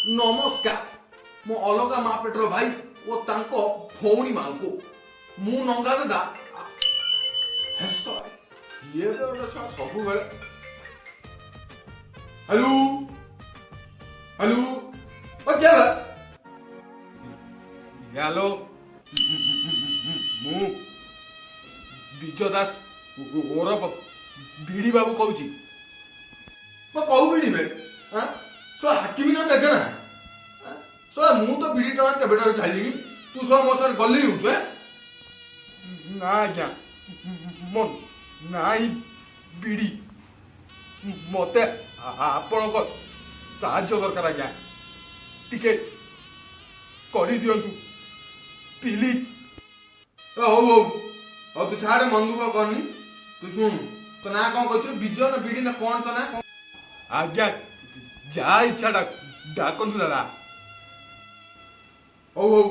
ନମସ୍କାର ମୋ ଅଲଗା ମା ପେଟର ଭାଇ ଓ ତାଙ୍କ ଭଉଣୀମାନଙ୍କୁ। ମୁଁ ନଙ୍ଗା ଦାଦା। ହେସ, ଇଏ ତ ଗୋଟେ ଶଳା ସବୁବେଳେ। ହ୍ୟାଲୋ, ହ୍ୟାଲୋ, ଓ କିଏ ବେ? ହ୍ୟାଲୋ, ମୁଁ ବିଜୟ ଦାସ ଓରଫ ବିଡ଼ି ବାବୁ କହୁଛି। ମୁଁ କହୁ ବିଡ଼ି ବେ? ଆଁ, ଶଳା ହାକିମି ନା ବେଗନା? ଶଳା, ମୁଁ ତ ବିଡ଼ି ଟଣା କେବେଠାରୁ ଛାଡ଼ିଲିଣି। ତୁ ଶଳା ମୋ ସାଙ୍ଗରେ ଗଲେଇ ହଉଛୁ ଏଁ? ନା ଆଜ୍ଞା, ମୋ ନାଇଁ ବିଡ଼ି। ମତେ ଆପଣଙ୍କ ସାହାଯ୍ୟ ଦରକାର ଆଜ୍ଞା, ଟିକେ କରିଦିଅନ୍ତୁ ପ୍ଲିଜ୍। ଏ ହଉ ହଉ ହଉ, ତୁ ଛାଡ଼େ, ମନ ଦୁଃଖ କରନି। ତୁ ଶୁଣୁ, ତୋ ନାଁ କଣ କହିଥିଲୁ? ବିଜୟ ନା ବିଡ଼ି ନା କଣ ତୋ ନାଁ? ଆଜ୍ଞା, ଯାହା ଇଚ୍ଛା ଡାକନ୍ତୁ ଦାଦା। ହଉ ହଉ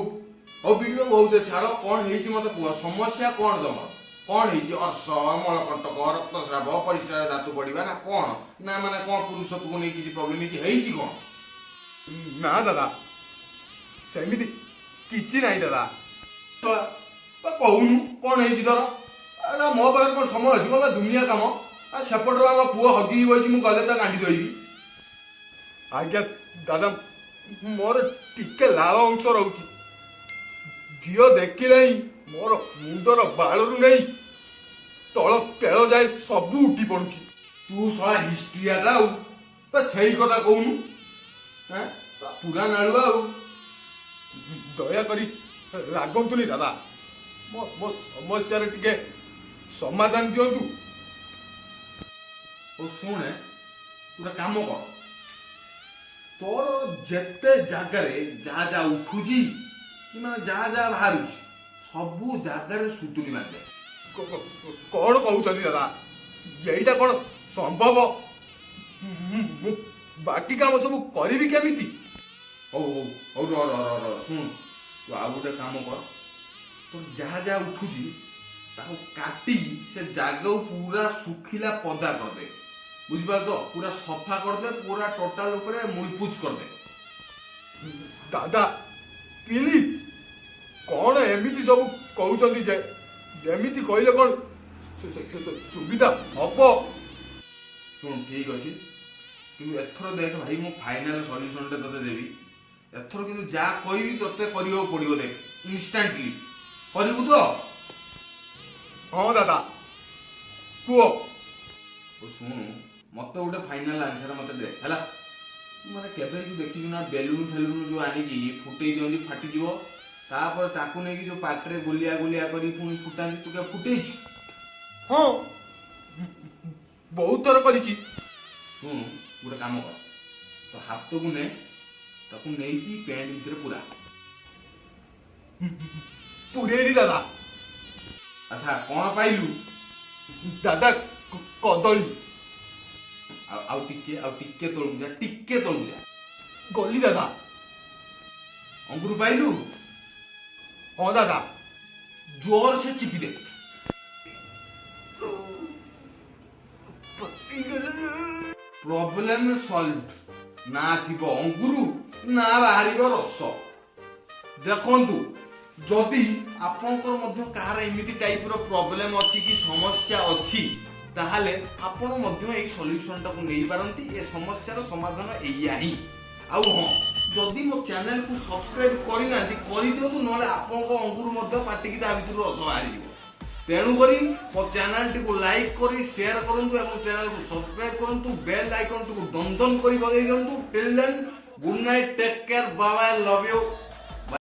ହଉ, ବିଡ଼ି ବାବୁ, ହଉ, ଛାଡ଼। କଣ ହେଇଛି ମତେ କୁହ, ସମସ୍ୟା କଣ ତମର? କଣ ହେଇଛି? ଅର୍ଶ, ମଳକଣ୍ଟକ, ରକ୍ତସ୍ରାବ, ପରିସ୍ରାରେ ଧାତୁ ପଡ଼ିବା ନା କଣ ନା ମାନେ କଣ ପୁରୁଷତ୍ୱକୁ ନେଇ କିଛି ପ୍ରୋବ୍ଲେମ ହେଇଛି କଣ? ନା ଦାଦା, ସେମିତି କିଛି ନାହିଁ ଦାଦା। ଶଳା, ବା କହୁନୁ କଣ ହେଇଛି ତୋର? ଆରେ, ମୋ ପାଖରେ କଣ ସମୟ ଅଛି? ମୋ ଦୁନିଆ କାମ। ଆଉ ସେପଟରୁ ଆମ ପୁଅ ହଗିକି ବଇଛି, ମୁଁ ଗଲେ ତା ଗାଣ୍ଡି ଧୋଇବି। ଆଜ୍ଞା ଦାଦା, ମୋର ଟିକେ ଲାଳ ଅଂଶ ରହୁଛି। ଝିଅ ଦେଖିଲେଣି ମୋର ମୁଣ୍ଡର ବାଳରୁ ନେଇ ତଳ ପେଳ ଯାଏ ସବୁ ଉଠି ପଡୁଛି। ତୁ ଶଳା ହିଷ୍ଟ୍ରିଆଟା ଆଉ ବା ସେଇ କଥା କହୁନୁ। ଏଁ, ଶଳା ପୁରା ନାଳୁଆ ଆଉ। ଦୟାକରି ରାଗନ୍ତୁନି ଦାଦା, ମୋ ମୋ ସମସ୍ୟାରେ ଟିକେ ସମାଧାନ ଦିଅନ୍ତୁ। ହଉ ଶୁଣେ, ତୁ ଗୋଟେ କାମ କର। ତୋର ଯେତେ ଜାଗାରେ ଯାହା ଯାହା ଉଠୁଛି କି ମାନେ ଯାହା ଯାହା ବାହାରୁଛି, ସବୁ ଜାଗାରେ ସୁତୁଲି ମାରିଦେ। କଣ କହୁଛନ୍ତି ଦାଦା? ଏଇଟା କଣ ସମ୍ଭବ? ମୁଁ ବାକି କାମ ସବୁ କରିବି କେମିତି? ହଉ ହଉ ହଉ, ରହ ରହ ରହ ରହ, ଶୁଣୁ, ତୁ ଆଉ ଗୋଟେ କାମ କର। ତୋର ଯାହା ଯାହା ଉଠୁଛି ତାକୁ କାଟିକି ସେ ଜାଗାକୁ ପୁରା ଶୁଖିଲା ପଦା କରିଦେ, ବୁଝିପାରିଲୁ ତ? ପୁରା ସଫା କରିଦେ, ପୁରା ଟୋଟାଲ ଉପରେ ମୁଳିପୁଚ କରିଦେ। ଦାଦା ପ୍ଲିଜ, କଣ ଏମିତି ସବୁ କହୁଛନ୍ତି ଯେ? ଏମିତି କହିଲେ କଣ ସୁବିଧା ହବ? ଶୁଣୁ, ଠିକ ଅଛି, କିନ୍ତୁ ଏଥର ଦେଖ ଭାଇ, ମୁଁ ଫାଇନାଲ ସଲ୍ୟୁସନଟା ତୋତେ ଦେବି ଏଥର। କିନ୍ତୁ ଯାହା କହିବି ତୋତେ କରିବାକୁ ପଡିବ। ଦେଖ, ଇନଷ୍ଟାଣ୍ଟଲି କରିବୁ ତ? ହଁ ଦାଦା, କୁହ। ଓ ଶୁଣୁ, ମତେ ଗୋଟେ ଫାଇନାଲ ଆନ୍ସର ମତେ ଦେ, ହେଲା? ମାନେ କେବେ ଯୋଉ ଦେଖିଛୁ ନା, ବେଲୁନ ଫେଲୁନ ଯୋଉ ଆଣିକି ଫୁଟେଇ ଦିଅନ୍ତି, ଫାଟିଯିବ, ତାପରେ ତାକୁ ନେଇକି ଯୋଉ ପାଟିରେ ଗୋଲିଆ ଗୋଲିଆ କରି ପୁଣି ଫୁଟାନ୍ତି, ତୁ କେବେ ଫୁଟେଇଛୁ? ହଁ, ବହୁତ ଥର କରିଛି। ଶୁଣୁ, ଗୋଟେ କାମ କର। ତୋ ହାତକୁ ନେ, ତାକୁ ନେଇକି ପ୍ୟାଣ୍ଟ ଭିତରେ ପୁରା। ପୁରେଇଲି ଦାଦା। ଆଚ୍ଛା, କଣ ପାଇଲୁ? ଦାଦା, କଦଳୀ। ଆଉ ଆଉ ଟିକେ, ଆଉ ଟିକେ ତଳକୁ ଯା, ଟିକେ ତଳକୁ ଯା। ଗଲି ଦାଦା। ଅଙ୍ଗୁର ପାଇଲୁ? ହଁ ଦାଦା। ଜୋର ସେ ଚିପି ଦେ। Problem solve. ନା ଥିବ ଅଙ୍ଗୁରୁ, ନା ବାହାରିବ ରସ। ଦେଖନ୍ତୁ, ଯଦି ଆପଣଙ୍କର ମଧ୍ୟ କାହାର ଏମିତି ଟାଇପର ପ୍ରୋବ୍ଲେମ ଅଛି କି ସମସ୍ୟା ଅଛି, ତାହେଲେ ଆପଣ ମଧ୍ୟ ଏଇ ସଲ୍ୟୁସନଟାକୁ ନେଇପାରନ୍ତି। ଏ ସମସ୍ୟାର ସମାଧାନ ଏଇଆ ହିଁ। ଆଉ ହଁ, ଯଦି ମୋ ଚ୍ୟାନେଲକୁ ସବସ୍କ୍ରାଇବ କରିନାହାନ୍ତି, କରିଦିଅନ୍ତୁ, ନହେଲେ ଆପଣଙ୍କ ଅଙ୍ଗୁର ମଧ୍ୟ ପାଟିକି ତା ଭିତରୁ ରସ ବାହାରିଯିବ। ତେଣୁକରି ମୋ ଚ୍ୟାନେଲଟିକୁ ଲାଇକ୍ କରି ସେୟାର କରନ୍ତୁ ଏବଂ ଚ୍ୟାନେଲକୁ ସବସ୍କ୍ରାଇବ କରନ୍ତୁ। ବେଲ୍ ଆଇକନ୍ଟିକୁ ଦନ ଦନ କରି ବଜାଇ ଦିଅନ୍ତୁ। Till then, good night, take care, bye, love you.